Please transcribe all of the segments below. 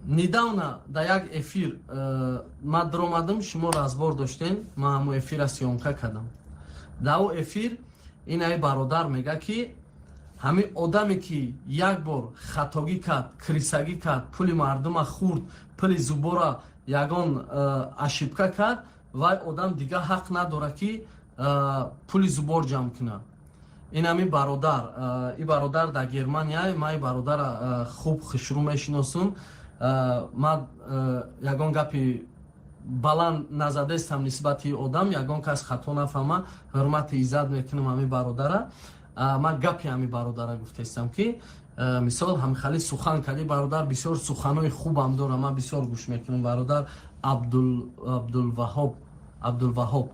Недавно да як эфир ман даромадам, шумо разбор доштем, ман ҳамо эфира съёмка кардам. Дар ӯ эфир инаи бародар мега, ки ҳамин одаме, ки як бор хатогӣ кард, крысагӣ кард, пули мардума хӯрд, пули зубора ягон ошибка кард, вай одам дигар ҳақ надорад, ки пули зубор ҷамъ кунад. Ин ҳамин бародар, и бародар дар Германия. Ман и бародара хуб хушрӯ мешиносум. Ман ягон гапи баланд назадестам нисбати одам, ягон кас хато нафаҳма, ҳурмати иззат мекунам ҳамин бародара. Ман гапи ҳамин бародара гуфтестам, ки мисол ҳамихали сухан кади. Бародар бисёр суханои хубам дорам, ман бисёр гӯш мекунам. Бародар Абдулваҳоб, Абдулваҳоб.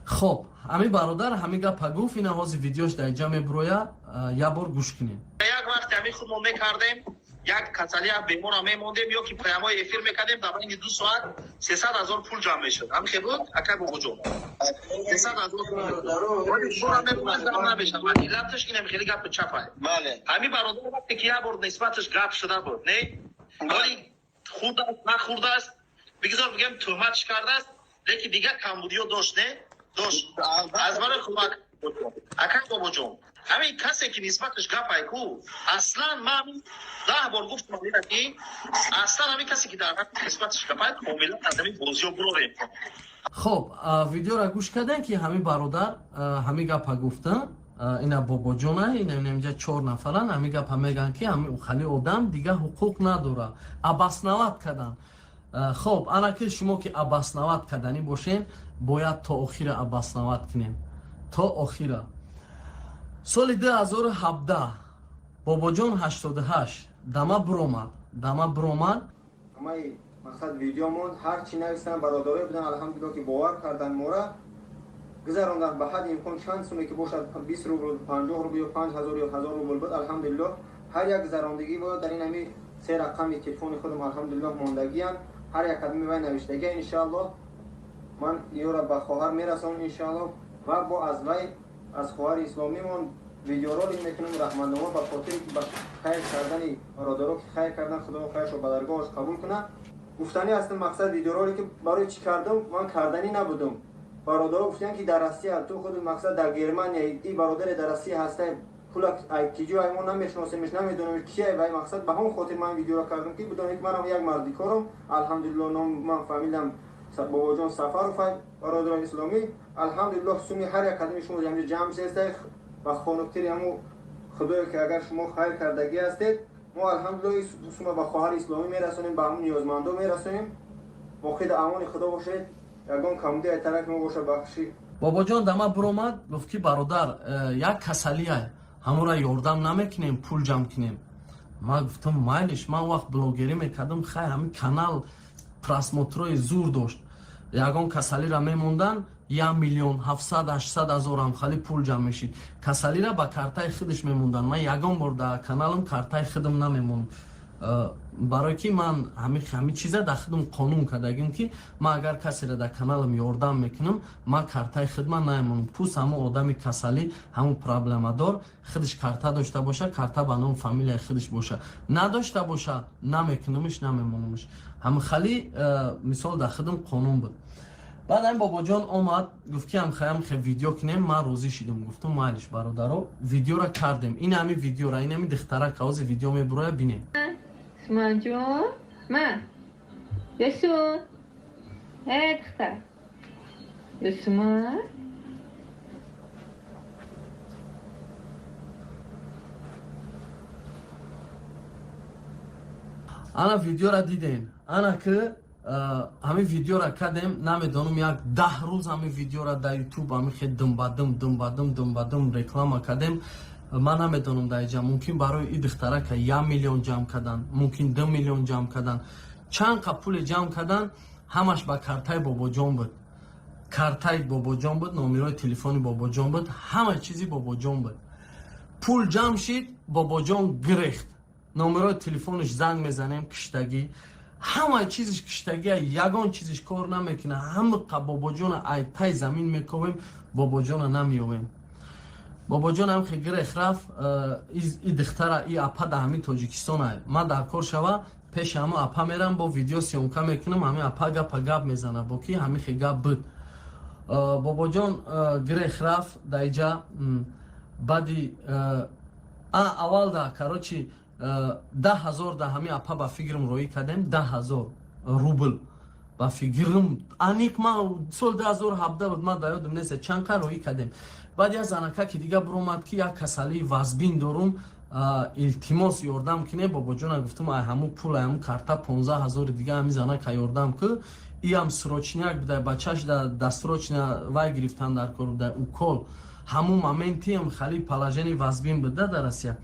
Хоб, ҳамин бародар ҳамин гапа гуфт. Ина ҳозир видеош дар инҷа мебуроя, як бор гӯш кунем. Як вақте ҳамин худ мо мекардем, як касалия бемора мемондем ё ки прямой эфир мекардем, дар байни 2 соат 300 000 пул ҷамъ мешуд. Ҳамин хел буд, акай Бобоҷон, 300 000 пул ҷамъ намешад. Ва иллаташ инам хеле гапи чапай. Ҳамин бародар вақте ки як бор нисбаташ гап шуда буд, не, вале хурдааст, нахурдааст, бигзор бигем, туҳматш кардааст, лекин дигар камбудиё дошт, не, дошт. Аз барои кӯмак, акай Бобоҷон, ҳамин касе ки нисбаташ гапай ку, аслан ман 10 бор гуфтам, ки аслан ҳамин касе ки дар нисбаташ гапай, комилан аз ҳамин бозиё бурорем. Хоб, видеора гӯш кардем, ки ҳамин бародар ҳамин гапа гуфта. Ина Бобоҷона, ина инҷа чор нафаран, ҳамин гапа мегӯянд, ки ҳамин хали одам дигар ҳуқуқ надорад. Обосновать кардан. Хоб, ана ки шумо ки обосновать карданӣ бошен, бояд то охира обосновать кунем, то охира. Соли 2017 Бобоҷон 88 дама буромад, дама буромад. Ҳамаи мақсад видеомон ҳар чӣ нависанд, бародарое будан, алҳамдулилло, ки бовар кардан, мора гузарондан ба ҳадди имкон. Чанд суме ки бошад, 20 рубл, 50 рубл ё 5000 ё 1000 рубл буд, алҳамдулилло, ҳар як гузарондагӣ бояд дар ин ҳами се рақами телефони худам, алҳамдулилло, мондагиам. Ҳар як қадами вай навиштагия. Иншааллоҳ, ман ёра ба хоҳар мерасонам, иншааллоҳ, ва бо аз вай, аз хоҳари исломимон видеоролик мекунем, раҳматнома, ба хотири ба хайр кардани бародаро, ки хайр кардан, Худо хайршо ба даргоҳаш қабул кунад. Гуфтанӣ ҳастам, мақсад видеоролики барои чӣ кардам? Ман карданӣ набудам. Бародаро гуфтиян, ки дар Россия ту худ, мақсад, дар Германия и бародаре дар Россия ҳастай, пула киҷо ай, мо намешиносемш, намедонем кия вай. Мақсад, ба ҳамон хотир ман видеоро кардам, ки бидонед, ки манам як мардикорам, алҳамдулилло. Ном ман, фамилиям Бобоҷон Сафаров. Бародарони исломӣ, алҳамдулиллоҳ, суми ҳар як қадами шумо ҳамҷо ҷамъ шудааст ва хонуктири ҳаму Худое, ки агар шумо хайр кардагӣ ҳастед, мо, алҳамдулиллоҳ, сума ба хоҳари исломӣ мерасонем, ба ҳамун ниёзмандо мерасонем. Боқӣ дар амони Худо бошед. Ягон камбуди ай тарафи мо боша, бахши. Бобоҷон дама буромад, гуфт, ки бародар, як касалия, ҳамонро ёрдам намекунем, пул ҷамъ кунем? Ман гуфтам, майлиш. Ман вақт блогерӣ мекардам, хай, ҳамин канал просмотрои зур дошт. Ягон касалиро мемондан, 1 700 800 000 хали пул ҷамъ мешид. Касалира ба картаи худаш мемондан. Ман ягон бор дар каналам картаи худам намемонам, барое ки ман ҳамин чиза дар худам қонун кардагим, ки ман агар касеро дар каналам ёрдам мекунам, ман картаи худма намемонам. Пус ҳамон одами касалӣ, ҳамон проблемадор худаш карта дошта боша, карта ба ном фамилияи худаш боша, надошта боша, намекунамш, намемонамш. Ҳамин хали мисол дар худам қонун буд. Баъд ҳамин Бобоҷон омад, гуфт, ки ҳамхе видео кунем. Ман розӣ шидам, гуфтум, майлиш, бародаро. Видеора кардем. Ин ҳамин видеора, ин ҳамин духтарак ҳози видео мебуроя, бинем. Усмонҷон, ма Юсуф, э духтар, Усмон. Ана видеора дидем. Ана ки ҳамин видеора кардем, намедонам, як 10 рӯз ҳамин видеора дар Ютуб ҳамин хел думбадум, думбадум, думбадум реклама кардем. Ман намедонам, дар иҷа мумкин барои и духтарака 1 миллион ҷамъ кардан, мумкин 2 миллион ҷамъ кардан. Чанд қа пуле ҷамъ кардан, ҳамаш ба картаи Бобоҷон буд, картаи Бобоҷон буд, номерои телефони Бобоҷон буд, ҳама чизи Бобоҷон буд. Пул ҷамъ шид, Бобоҷон гирехт. Номерои телефонаш занг мезанем, киштагӣ, ҳама чизиш киштагия, ягон чизиш кор намекунад. Ҳамақа Бобоҷона ай тай замин мековем, Бобоҷона намеёвем. Бобоҷон ҳам хе гирех рафт. И духтара, и апа да ҳамин Тоҷикистон ай. Ман дар кор шава, пеши ҳамо апа мерам, бо видео съёмка мекунам. Ҳамин апа гапа гап мезана, бо ки ҳамин хе гап буд. Бобоҷон гирех рафт даиҷа. Баъди аввал да, короче, 10 000 да ҳамин апа, ба фикрам, роӣ кардем, 10 000 рубл, ба фикрам, аниқ ман соли 2017 буд, ман дар ёдам нест чанд қа роӣ кардем. Баъд як занака ки дига биромад, ки як касалии вазбин дорум, илтимос, ёрдам кине. Бобоҷона гуфтум, ай ҳамун пул, ай ҳамун карта 15 000-и дига ҳамин занака ёрдам ку. Иам срочняк буда, бачаш да срочно вай гирифтан дар кор буда, укол. Ҳамун моментиам хали положение вазбин буда дар Россия.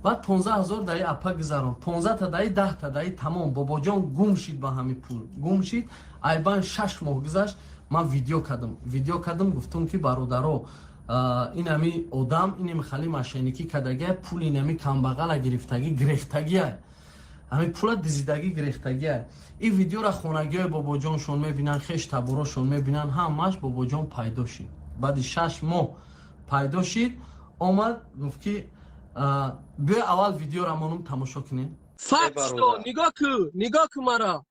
Баъд 15 000 даи апа гузарон, 15-та даи, 10-та даи, тамом. Бобоҷон гум шид, ба ҳамин пул гум шид. Айбан 6 моҳ гузашт, ман видео кардам, видео кардам, гуфтум, ки бародаро, инами одам инами хали мошенникӣ кардагия, пули инами камбағала гирифтагӣ, гирехтагия, ҳамин пула дизидагӣ, гирехтагия. Ин видеора хонагиҳои бобоҷоншон мебинанд, хеш таборошон мебинанд, ҳамаш. Бобоҷон пайдо шид, баъди 6 моҳ пайдо шид, омад, гуфт, ки биёй, аввал видеора монум, тамошо кунем. Факт что, нигоҳ ку, нигоҳ ку мара.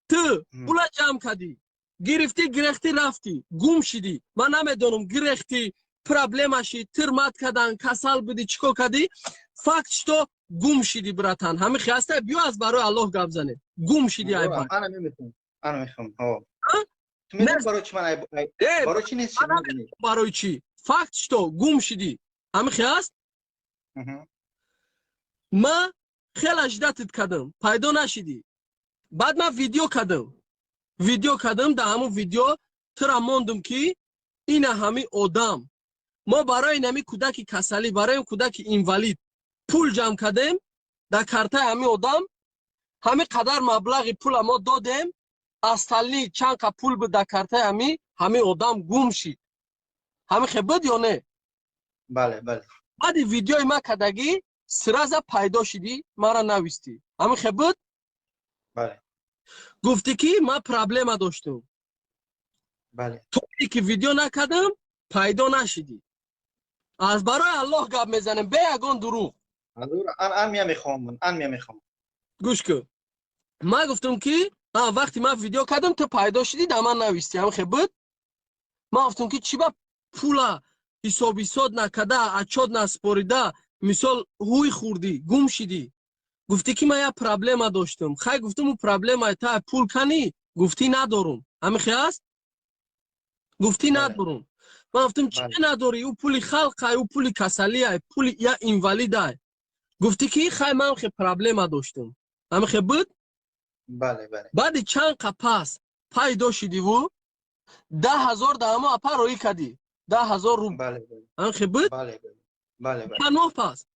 Ту пула ҷамъ кардӣ, гирифтӣ, гирехтӣ, рафтӣ, гум шидӣ. Ман намедонам, гирехтӣ, проблема шид, тирмат кадан, касал будӣ, чӣ кор кардӣ. Факт что, гум шидӣ, братан. Ҳамин хиаста, биё, аз барои Аллоҳ гап занем. Гум шидӣ, айба. Ана мемехом, ана мехом. Барои чӣ ман, барои чӣ нест? Барои чӣ? Факт что, гум шидӣ. Ҳамин хиаст. Ма хеле ждать кардам, пайдо нашидӣ. Баъд ман видео кардам, видео кардам. Дар ҳамун видео тура мондум, ки ина ҳамин одам, мо барои нами кӯдаки касалӣ, барои кӯдаки инвалид пул ҷамъ кардем. Дар картаи ҳамин одам ҳамин қадар маблағи пула мо додем. Остальные чанд қа пул буд дар картаи ҳамин одам, гум шид. Ҳамин хе буд ё не? Бале, бале. Баъди видеои ма кардагӣ, сразу пайдо шидӣ, мара навистӣ. Ҳамин хе буд? Бале. Гуфтӣ, ки ман проблема доштум. Бале. То ки видео накардам, пайдо нашидӣ. Аз барои Аллоҳ гап мезанем, бе ягон дурӯғ. Ан мия мехоҳам, ан мия мехоҳам. Гӯш кун, ман гуфтам, ки вақте ман видео кардам, ту пайдо шудӣ, дар ман навистӣ. Ҳамин хе буд? Ман гуфтам, ки чӣ ба пула ҳисоб-ҳисоб накарда, отчёт наспорида, мисол, ҳуй хӯрдӣ, гум шидӣ? Гуфтӣ, ки ман як проблема доштам. Хай, гуфтам, ӯ проблемаи та пул канӣ? Гуфтӣ, надорум. Ҳамин хе аст? Гуфтӣ, надорум. Ман гуфтам, чӣ надорӣ? Ӯ пули халқай, ӯ пули касалиай, пули я инвалидай. Гуфтӣ, ки хай, ман хе проблема доштам. Ҳамин хе буд? Бале, бале. Баъди чанд қа пас пайдо шидиву 10 000 да ҳамо апа роӣ кардӣ, 10 000 рубл. Бале, бале. Ҳамин хе буд? Бале, бале, бале. Чанд моҳ пас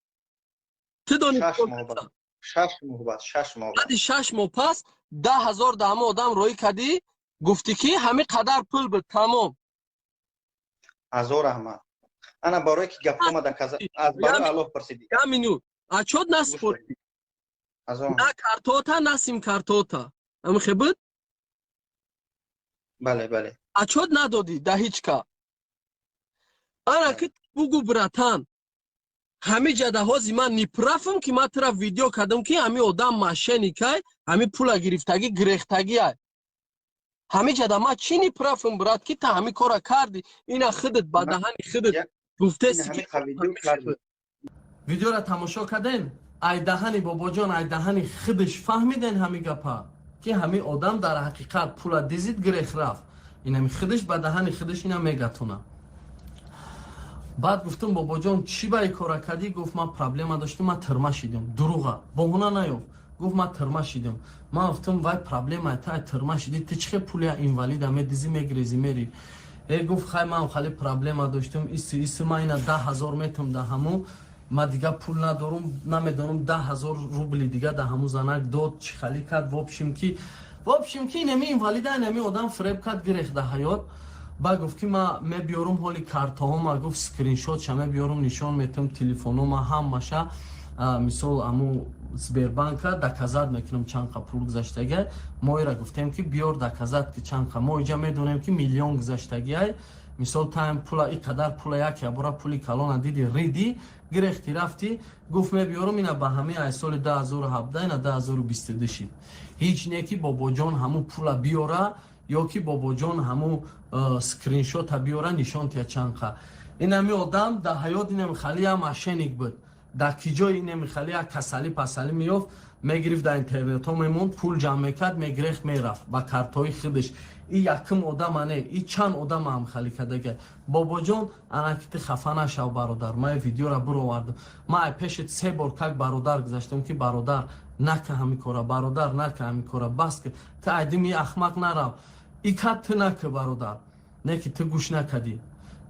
ту дони? 6 моҳ баъд, 6 моҳ баъд, 6 моҳ. Баъди 6 моҳ пас 10 000 да ҳамо одам роӣ кардӣ, гуфтӣ, ки ҳамин қадар пул буд, тамом. Ҳазор раҳмат. Ана барое ки гапҳома доказа, аз барои Аллоҳ пурсидӣ. Як минут, отчёт наспоридӣ на картота, на сим-картота. Ҳамин хе буд? Бале, бале. Отчёт надодӣ да ҳеҷ ка. Ана ки бугу, братан, ҳами ҷадаҳози ман неправ ам, ки ман тура видео кардам, ки ҳами одам мошенник ай, ҳами пула гирифтагӣ, гирехтагӣ ай. Ҳами ҷада ман чӣ неправ ам, брат, ки та ҳами кора кардӣ? Ина худат ба даҳани худат гуфтеси, ки Видеора тамошо карден, ай даҳани бобоҷон, ай даҳани худаш фаҳмиден ҳами гапа, ки ҳами одам дар ҳақиқат пула дизид, гирех рафт. Инами худаш ба даҳани худаш ина мегатона. Баъд гуфтум, бобоҷон, чӣ ба и кора кардӣ? Гуфт, ман проблема доштум, ман тирма шидам. Дурӯға, боҳуна наёфт. Гуфт, ман тирма шидам. Ман гуфтум, вай проблема та, тирма шидӣ, ту чӣ хел пули инвалида медизӣ, мегирезӣ, мери? Э, гуфт, хай, ман хали проблема доштум, иси иси, ман ина 10 000 метум да ҳаму, ман дига пул надорум, намедонам, 10 000 рубли дига да ҳаму занак дод, чӣ хали кард. В общем ки инами инвалида инами одам фиреб кард, гирехт да ҳаёт. Ба гуфт, ки ман мебиёрум ҳоли картаҳома, гуфт, скриншотша мебиёрум, нишон метам, телефонома ҳамаша, мисол, аму Сбербанка доказать мекунам, чанд қа пул гузаштага. Мо ира гуфтем, ки биёр, доказать, ки чанд қа. Мо иҷа медонем, ки миллион гузаштагиай. Мисол, таем пула, и қадар пула, як ябора пули калона диди, риди, гирехти, рафти. Гуфт, мебиёрам ина ба ҳамаи ай соли 2017 ина 2022 шид. Ҳеҷ не ки Бобоҷон ҳамун пула биёра ё ки Бобоҷон ҳамун скриншота биёра, нишон тия чанқа. Инами одам дар ҳаёт инами хали я мошенник буд. Дар ки ҷои инами хали як касалӣ пасалӣ меёфт, мегирифт, дар интернетҳо мемонд, пул ҷамъ мекард, мегирехт, мерафт ба картҳои худаш. И якум одама не, и чанд одама ҳам хали кардага. Бобоҷон, анаки ти хафа нашав, бародар. Ман видеора буровардам. Ман ай пешет се бор как бародар гузаштам, ки бародар, нака ҳами кора, бародар, нака ҳами кора, бас ки ту айдими ахмақ нарав, и кат ту нака, бародар. Не ки ту гӯш накардӣ.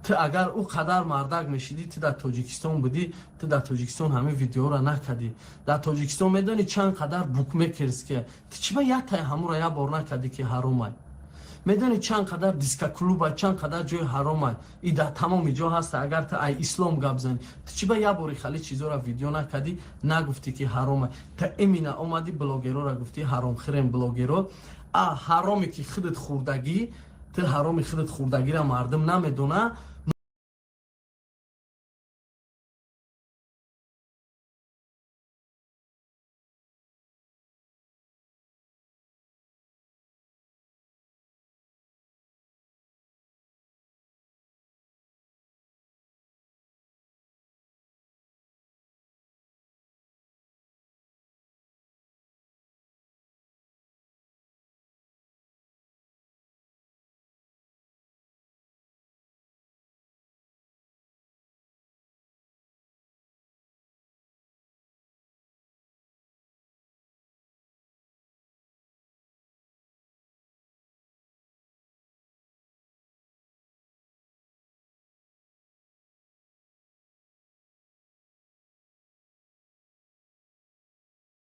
Ту агар ӯ қадар мардак мешидӣ, ту дар Тоҷикистон будӣ, ту дар Тоҷикистон ҳамин видеоро накардӣ. Дар Тоҷикистон медонӣ чанд қадар букмекерския? Ту чӣ ба яктай ҳамуро як бор накардӣ, ки ҳаромай? Медонӣ чанд қадар дискоклуба, чанд қадар ҷои ҳаромай? И дар тамоми ҷо ҳаста. Агар ту ай ислом гап занӣ, ту чӣ ба як бори хали чизоро видео накардӣ, нагуфтӣ, ки ҳаромай? Та имина омадӣ, блогерора гуфтӣ ҳаромхӯрем блогеро. А ҳароме ки худат хӯрдагӣ, ту ҳароми худат хӯрдагиро мардум намедона.